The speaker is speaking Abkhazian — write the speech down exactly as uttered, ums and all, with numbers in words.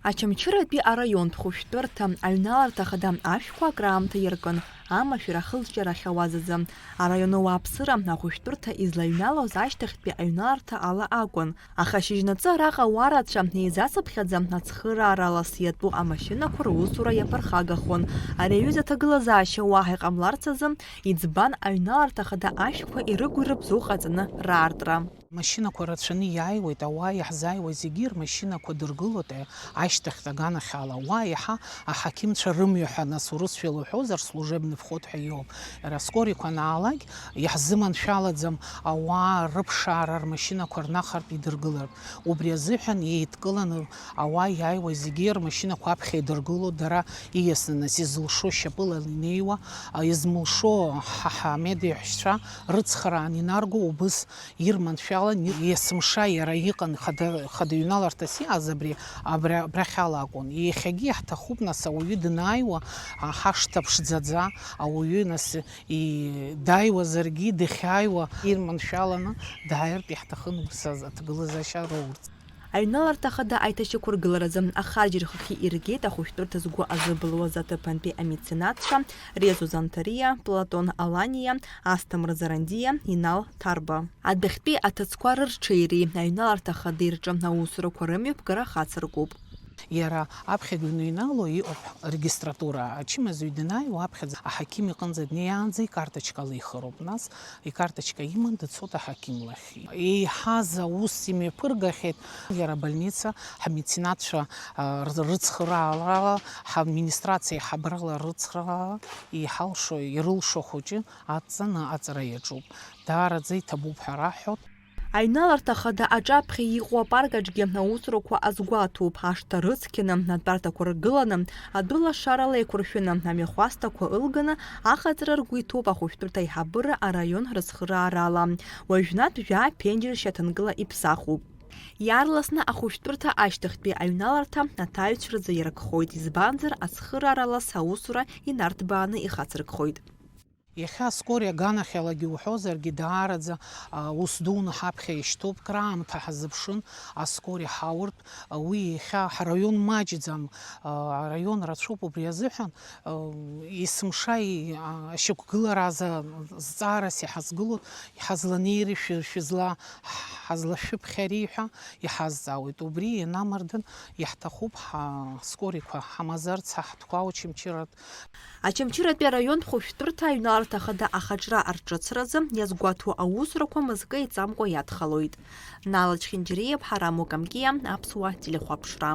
Очамчыратәи араионтә хәышәтәырҭа аҩналарҭа ахада ашәқәа акраамҭа иаркын, амашәыр ахылҿиара ахьауаз азы. Араион ауааԥсыра ахәышәтәырҭа излаҩналоз ашьҭахьтәи аҩналарҭа ала акәын. Аха шьыжьнаҵы араҟа ауаа рацәа еизацыԥхьаӡа ацхырааралас иатәу амашьынақәа русура иаԥырхагахон. Ари аҩыза аҭагылазаашьа уаҳа иҟамларц азы, иӡбан аҩналарҭа ахада ашәқәа ирыгу-ирыбзоу ҟаҵаны раартра. Машьынақәа рацәаны иааиуеит, ауаа иаҳзааиуа зегьы рмашьынақәа дыргылоит, ашьҭахьтә аганахьала. Ауаа иаҳа аҳақьымцәа рымҩа ҳәа, нас, урысшәала уҳәозар, служебный вход ҳәа иоуп. Иара аскорақәа анаалак, иаҳзыманшәалаӡам, ауаа рыԥшаара рмашьынақәа рнахартә идыргылартә. Убри азыҳәан еидкыланы ауаа иааиуа зегьы рмашьынақәа аԥхьа идыргыло, дара ииасны, нас, изылшо шьапыла инеиуа, а, измылшо ҳа-, ҳамедеиҳәшьцәа рыцхраан инарго убыс ирманшәалан, есымша иара иҟан хада-, хада ҩналарҭас иҟаз абри, абра, абрахьала акәын. Иахьагьы иаҳҭахуп, нас, ауаҩы данааиуа, а, ҳашҭа ԥшӡаӡа, ауаҩы, нас, и-, дааиуазаргьы, дахьааиуа ирманшәаланы дааиртә иаҳҭахын убыс аз-, аҭагылазаашьа роурц. Аҩналарҭа ахада аиҭашьақәыргыларазы ахарџь рхахьы иргеит ахәышәтәырҭа згәы азыбылуаз аҭыԥантәи амеценатцәа Резо Занҭариа, Платон Аланиа, Асҭамыр Зарандиа, Инал Ҭарба. Адәахьтәи аҭыӡқәа рырҽеиреи аҩналарҭа ахади рҿы аусурақәа рымҩаԥгара хацыркуп. Иара аԥхьа дыҩныҩнало иҟоуп арегистратура. Ачымазаҩ данааиуа аԥхьаӡа аҳақьым иҟынӡа днеиаанӡа икарточка лихыроуп. Нас икарточка иман дыцоит аҳақьым лахь. Еиҳаз аус имҩаԥыргахьеит иара абольница, ҳамеценатцәа, а, рыцхыраарала, ҳадминистрациа аиҳабрала рыцхраара иҳалшо, ирылшо хәыҷы адҵаны аҵара иаҿуп. Даараӡа иҭабуп ҳәа раҳҳәоит. Аҩналарҭа ахада аҿаԥхьа иҟоу апарк аҿгьы аусурақәа азгәаҭоуп, ашҭа рыцқьаны, атәарҭақәа ргыланы, адәылашарала еиқәыршәаны, амҩахәасҭақәа ылганы, аҟаҵара ргәы иҭоуп ахәышәтәырҭа аиҳабыра араион рыцхыраарала. Уажәнатә жәаа ԥенџьыр шьаҭанкыла иԥсахуп. Иаарласны ахәышәтәырҭа ашьҭахьтәи аҩналарҭа аҭаҩцәа рзы иаркхоит, избанзар, ацхырааралас аусура инарҭбааны ихацыркхоит. Иахьа аскори аганахьалагьы уҳәозаргьы, даараӡа, а, ус дуны ҳаԥхьа ишьҭоуп. Краамҭа ҳазыԥшын, аскори ҳауртә, а, уи иахьа ҳараион маҷӡам, а, араион рацәоуп, убри азыҳәан, а, есымша и-, а, ашьақәгыларазы зҵаарас иҳазгылоит, иҳазланеири шәы-, шәызла-, ҳазлашәыԥхьари ҳәа иҳазҵаауеит. Убри ианамардын, иаҳҭахуп ҳаскориқәа ҳамазарц, ҳтәқәа Очамчыратә Очамчыратәи араионтә хәышәтәырҭа аҩналарҭа ахада ахаҿра арҿыцразы иазгәаҭоу аусурақәа мызкы еиҵамкәа иадхалоит. Нала Чхинџьариа, Ҳараму Камкиа, Аԥсуа телехәаԥшра.